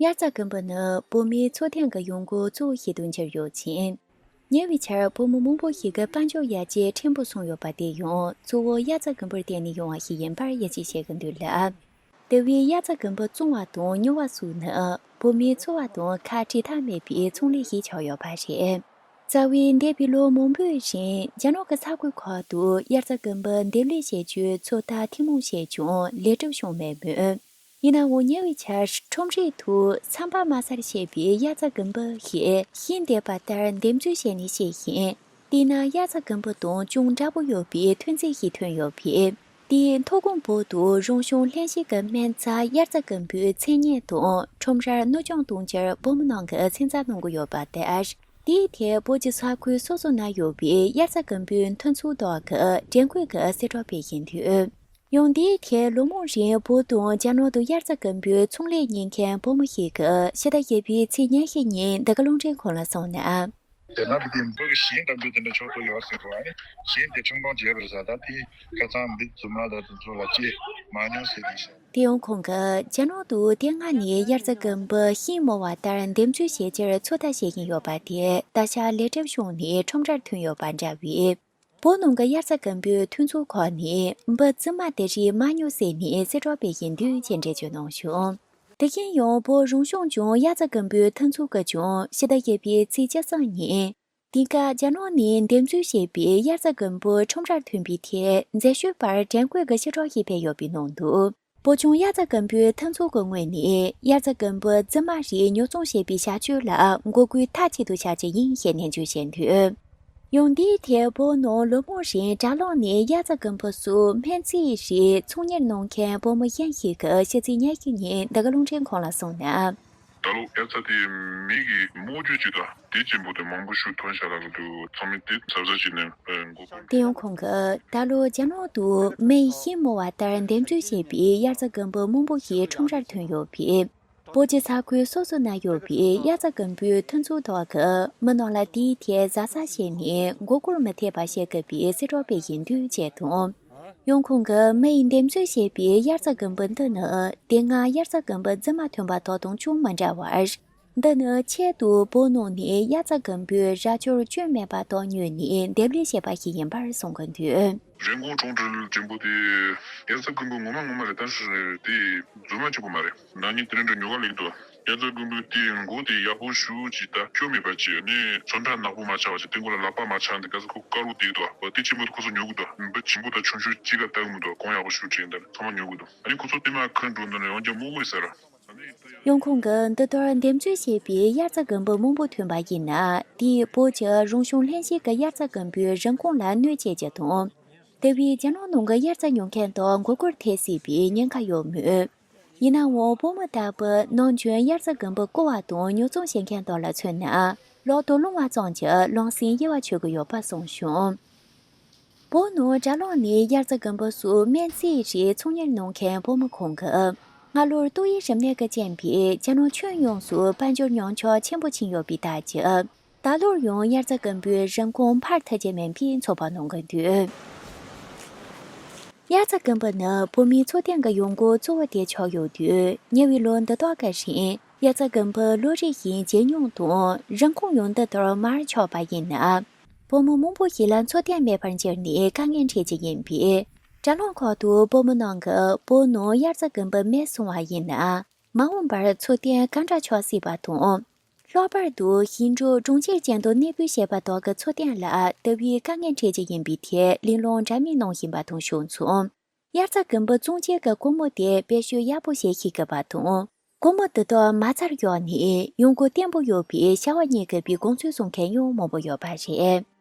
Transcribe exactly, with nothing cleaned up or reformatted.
དབྱར་རྩྭ་དགུན་འབུ་ནི་བོད་མིའི་འཚོ་རྟེན་གྱི་ཡོང་སྒོ་གཙོ་བོ་ཞིག་ཏུ་གྱུར་ཡོད་ཅིང་། ཉེ་བའི་ཆར་བོད་མི་མང་པོ་ཞིག་གིས་དཔལ་འབྱོར་ཡར་རྒྱས་ཕྲན་བུ་སོང་ཡོད་པ་དེ་ཡང་གཙོ་བོ་དབྱར་རྩྭ་དགུན་འབུར་བརྟེན་ནས་ཡོང་བ་ཞིག་ཡིན་པར་ཡིད་ཆེས་བྱེད་ཀྱི་འདུག་ལ། དེ་བས་དབྱར་རྩྭ་དགུན་འབུ་བཙོང་བ་དང་ཉོ་བ་སོགས་ནི་བོད་མིའི་འཚོ་བ་དང་ཁ་བྲལ་ཐབས་མེད་པའི་ཚོང་ལས་ཤིག་ཆགས་ཡོད་པ་རེད། རྩ་བའི་འདས་པའི་ལོ་མང་པོའི་རིང་རྒྱ་ནག་གི་ས་ཁུལ་ཁག་ཏུ་དབྱར་རྩྭ་དགུན་འབུ་འདེབས་ལས་བྱེད་རྒྱུའི་ཚོད་ལྟ་ཐེངས་མང་བྱས་ཀྱང་ལེགས་གྲུབ་བྱུང་མེད་མོད། ཡིན་ནའང་ཉེ་བའི་ཆར་ཁྲོམ་རའི་ཐོག་ཚན་པ་དམའ་སར་བཤད་པའི་དབྱར་རྩྭ་དགུན་འབུ་ཞིག་ཤིང་འདེབས་པ་ལྟར་འདེབས་འཛུགས་བྱས་ནས་བཤད་ཤིང་། དེས་ན་དབྱར་རྩྭ་དགུན་འབུ་དང་ཅུང་འདྲ་པོ་ཡོད་པའི་ཐོན་རྫས་ཤིག་ཐོན་ཡོད་པས། དེས་མཐོ་སྒང་བོད་དུ་རང་བྱུང་ལྷན་སྐྱེས་ཀྱི་སྨན་རྩྭ་དབྱར་རྩྭ་དགུན་འབུའི་མཚན་སྙན་དང་ཁྲོམ་རར་གནོད་སྐྱོན་གཏོང་རྒྱུར་བོད་མི་རྣམས་ཀྱིས་སེམས་འཚབ་གནང་གི་ཡོད་པ་ལྟར། དེའི་ཐད་བོད་ཀྱི་ས་ཁུལ་སོ་སོ་ན་ཡོད་པའི་དབྱར་རྩྭ་དགུན་འབུའི་མཐུན་ཚོགས་དག་གིས་དྲན་སྐུལ་གྱི་གསལ་བསྒྲགས་སྤེལ་བཞིན་འདུག། ཡང་དེའི་ཐད་ལོ་མང་རིང་བོད་དང་རྒྱ་ནག་ཏུ་དབྱར་རྩྭ་དགུན་འབུའི་ཚོང་ལས་གཉེར་མཁན་བོད་མི་ཞིག་གིས་ཕྱི་ཟླ་བཞི་པའི་ཚེས་ཉེར་བཞི་ཉིན་འདི་ག་རླུང་འཕྲིན་ཁང་ལ་གསུངས་ན། དེ་ན་དེ་འབུ་གི་ཞིང་འདེབས་འཛུགས་དེ་འདྲ་ཆོག་ཏུ་ཡོད་ཟེར་གོ་ཨ་ནི་ཞིང་དེ་ཁྲིམས་ཁང་བརྗེ་བར་ཟ་ད་དེ་ཁ་ཚང་འདི་རྫུན་མ་ད་དེ་ཚོ་ལ་ཅི་མ་མྱོང་ཟེར་དེ་ཤ། དེ་ཡང་ཁོང་གིས་རྒྱ་ནག་ཏུ་དེ་སྔ་ནས་དབྱར་རྩྭ་དགུན་འབུ་ཤིང་རྨོ་བ་ལྟར་འདེབས་འཛུགས་བྱེད་རྒྱུར་ཚོད་ལྟ་བྱེད་བཞིན་ཡོད་པ་དེ་ད་ཆ་ལེགས་གྲུབ་བྱུང་ནས་ཁྲོམ་རར་ཐོན་ཡོད་པ་འདྲ་བས། བོད་ནང་གི་དབྱར་རྩྭ་དགུན་འབུའི་མཐུན་ཚོགས་ཁག་ནས་འབུ་རྫུན་མ་དེ་རིགས་མ་ཉོ་ཟེར་ནས་གསལ་བསྒྲགས་སྤེལ་བཞིན་འདུག་ཅེས་འགྲེལ་བརྗོད་གནང་བྱུང་། དེ་བཞིན་ཡང་བོད་རང་སྐྱོང་ལྗོངས་དབྱར་རྩྭ་དགུན་འབུའི་མཐུན་ཚོགས་ཀྱིས་ཀྱང་ཕྱི་ཟླ་བཞི་པའི་ཚེས་བཅུ་གསུམ་ཉིན། དེང་སྐབས་རྒྱ་ནག་ནས་འདེབས་འཛུགས་བྱས་པའི་དབྱར་རྩྭ་དགུན་འབུ་ཁྲོམ་རར་ཐོན་པའི་ཐད་འཛད་སྤྱོད་པར་དྲན་སྐུལ་གྱི་ཕྱིར་སྒྲོག་ཞིག་སྤེལ་ཡོད་པའི་ནང་དུ། བོད་ལྗོངས་དབྱར་རྩྭ་དགུན་འབུའི་མཐུན་ཚོགས་ཀྱི་ངོས་ནས་དབྱར་རྩྭ་དགུན་འབུ་རྫུན་མ་རིགས་ཉོ་ཚོང་བྱེད་པའི་བྱ་སྤྱོད་ལ་འགོག་རྒོལ་མཐའ་གཅིག་ཏུ་བྱ་རྒྱུ་ཡིན་ཞེས་ནན་བརྗོད་བྱས་འདུག། ཡང་འདིའི་ཐད་བོད་ནང་ལོ་མང་རིང་དྲ་ལམ་ནས་དབྱར་རྩྭ་དགུན་འབུ་སོགས་སྨན་རྫས་རིགས་ཚོང་གཉེར་གནང་མཁན་བོད་མི་གཞན་ཞིག་གིས་ཕྱི་ཚེས་ཉེར་བཞི་ཉིན་འདི་ག་རླུང་འཕྲིན་ཁང་ལ་གསུངས་ན། ད་ལོ་དབྱར་རྩྭ་དེ་མི་གི་རྨོ་རྒྱུ་ཅིག་དང་དེ་ཆེན་པོ་དེ་མང་པོ་ཞིག་ཐོན་བཞག་ལ་གི་འདུག། ཚང་མས་དེ་གཟབ་གཟབ་བྱས་ནས་འགོག་དེ་ཡང་ཁོང་གིས་ད་ལོ་རྒྱ་ནག་ཏུ་མིས་ཤིང་རྨོ་བ་ལྟར་འདེབས་འཛུགས་བྱས་པའི་དབྱར་རྩྭ་དགུན་འབུ་མང་པོ་ཞིག་ཁྲོམ་རར་ཐོན་ཡོད་པས། བོད་ཀྱི་ས་ཁུལ་སོ་སོ་ན་ཡོད་པའི་དབྱར་རྩྭ་དགུན་འབུའི་མཐུན་ཚོགས་དག་གིས་མི་རྣམས་ལ་དེའི་ཐད་གཟབ་གཟབ་བྱས་ནས་མགོ་སྐོར་མི་ཐེབས་པ་བྱེད་དགོས་པའི་གསལ་བསྒྲགས་སྤེལ་བཞིན་འདུག་ཅེས་དང་། ཡང་ཁོང་གིས་མིས་འདེབས་འཛུགས་བྱས་པའི་དབྱར་རྩྭ་དགུན་འབུ་འདི་ནི་དེ་སྔ་དབྱར་རྩྭ་དགུན་འབུ་རྫུན་མ་ཐོན་པ་དག་དང་ཅུང་མི་འདྲ་བར། འདི་ནི་ཆེད་དུ་བོད་ནང་ནས་དབྱར་རྩྭ་དགུན་འབུའི་ར་ཅོར་སྐྱོན་མེད་པ་དག་ཉོས་ནས་འདེབས་ལས་བྱས་པ་ཞིག་ཡིན་པར་གསུང་གི་འདུག། རིན་གོང་གྲོང་ཁྱེར་ཆེན་པོ་དེ་དབྱར་རྩྭ་དགུན་འབུ་ངོ་མ་ངོ་མ་རེད། ད་དེ་རྫུན་མ་གཅིག་པུ་མ་རེད། ན་ནིང་དེ་རིང་འདྲ་ཉོ་ག་ལེགས་འདུག། དབྱར་རྩྭ་དགུན་འབུ་དེ་མགོ་དེ་ཡག་པོ་ཞུ་ཅིག་ད་སྐྱོ་མེད་པ་ཅིག་ནི་ཚོན་ཁྲ་ནག་པོ་མ་ཆགས་པ་ཅིག་སྟེང་གོ་ལ་ལག་པ་མ་ཆགས་འདི་ག་ས་ཁོ་དཀར་པོ་དེ་འདུག་བ། དེ་ཆེན་པོ་དེ་ཁོ་ཚོ་ཉོ་གི་འདུག། འབུ་ཆེན་པོ་དང་ཆུང་ཆུང་གཅིག་ག་ལྟ་གི་མི་འདུག། གོང་ཡག་པོ་ཞུ་ཅིག་འདི་ཚང་མ་ཉོ་གི་འདུག། ཨ་ནི་ཁོ་ཚོ་དེ་མ་ཁ་འགྲོ་འདི་ནས་ཡང་རྒྱ་མོ་གོས་ཟེར། ཡང་ཁོང་གིས་འདི་ལྟར་འདེམས་སྤྱོད་བྱས་པའི་དབྱར་རྩྭ་དགུན་འབུ་མང་པོ་ཐོན་པ་ཡིན་ན་དེས་བོད་ཀྱི་རང་བྱུང་ལྷན་སྐྱེས་ཀྱི་དབྱར་རྩྭ་དགུན་འབུའི་རིན་གོང་ལ་གནོད་བྱེད་རྒྱུ་དང་། དེ་བས་རྒྱ་ནག་ནང་གི་དབྱར་རྩྭ་ཉོ་མཁན་དག་མགོ་སྐོར་ཐེབས་སྲིད་པའི་ཉེན་ཁ་ཡོད་མོད། ཡིན་ནའང་བོད་མི་ལྟ་བུ་ནམ་རྒྱུན་དབྱར་རྩྭ་དགུན་འབུ་རྐོ་བ་དང་ཉོ་ཚོང་བྱེད་མཁན་དག་ལ་མཚོན་ན་ལག་ཏུ་བླངས་པ་ཙམ་གྱིས་ལམ་སེང་དབྱེ་བ་ཆོད་ཀྱི་ཡོད་པ་གསུངས་བྱུང་། བོད་ནང་དྲ་ལམ་ནས་དབྱར་རྩྭ་དགུན་འབུ་སོགས་སྨན་རྫས་རིགས་ཚོང་གཉེར་གནང་མཁན་བོད་མི་ཁོང་གིས་སྔ་ལོར་ཏོག་དབྱིབས་རིམས་ནད་ཀྱིས་རྐྱེན་པས་རྒྱ་ནག་ཁྱོན་ཡོངས་སུ་དཔལ་འབྱོར་ཉམས་ཆག་ཆེན་པོ་ཕྱིན་ཡོད་པའི་རྟགས་ཀྱིས་ད་ལོར་ཡང་དབྱར་རྩྭ་དགུན་འབུའི་རིན་གོང་འཕར་ཐུབ་ཀྱི་མིན་པའི་ཚོད་དཔག་གནང་གི་འདུག། དབྱར་རྩྭ་དགུན་འབུ་ནི་བོད་མིའི་འཚོ་རྟེན་གྱི་ཡོང་སྒོ་གཙོ་བོ་དེ་ཆགས་ཡོད་དུས་ཉེ་བའི་ལོ་འདི་དག་གི་རིང་དབྱར་རྩྭ་དགུན་འབུ་ལོ་རེ་བཞིན་ཇེ་ཉུང་དང་རིན་གོང་ཡང་འདི་ལྟར་མར་ཆག་པ་ཡིན་ན། བོད་མི་མང་པོ་ཞིག་ལ་འཚོ་རྟེན་མེད་པར་གྱུར་ནས་དཀའ་ངལ་འཕྲད་ཀྱི་ཡིན་པས། དྲ་ལམ་ཁག་ཏུ་བོད་མི་རྣམས་ཀྱིས་བོད་ནང་དབྱར་རྩྭ་དགུན་འབུ་མེད་སོང་བ་ཡིན་ན། མ་འོངས་པར་འཚོ་རྟེན་ག་འདྲ་ཆགས་སྲིད་པ་དང་། ལྷག་པར་དུ་ཞིང་འབྲོག་གྲོང་ཁྱེར་ཅན་དུ་གནས་སྤོས་བྱས་པ་དག་གི་འཚོ་རྟེན་ལ་དེ་བས་དཀའ་ངལ་འཕྲད་ཀྱི་ཡིན་པའི་ཐད་གླེང་སློང་འདྲ་མིན་གནང་བཞིན་པ་དང་ཕྱོགས་མཚུངས། དབྱར་རྩྭ་དགུན་འབུ་བཙོང་བྱེད་ཀྱི་སྒོར་མོ་དེ་བེད་སྤྱོད་ཡག་པོ་བྱེད་ཤེས་དགོས་པ་དང་། སྒོར་མོ་དེ་དག་མ་རྩར་གཡུགས་ནས་ཡོང་སྒོ་བརྟན་པོ་ཡོད་པའི་བྱ་བ་གཉེར་དགོས་པའི་དགོངས་ཚུལ་གསུང་མཁན་ཡང་མང་པོ་ཡོད་པ་རེད།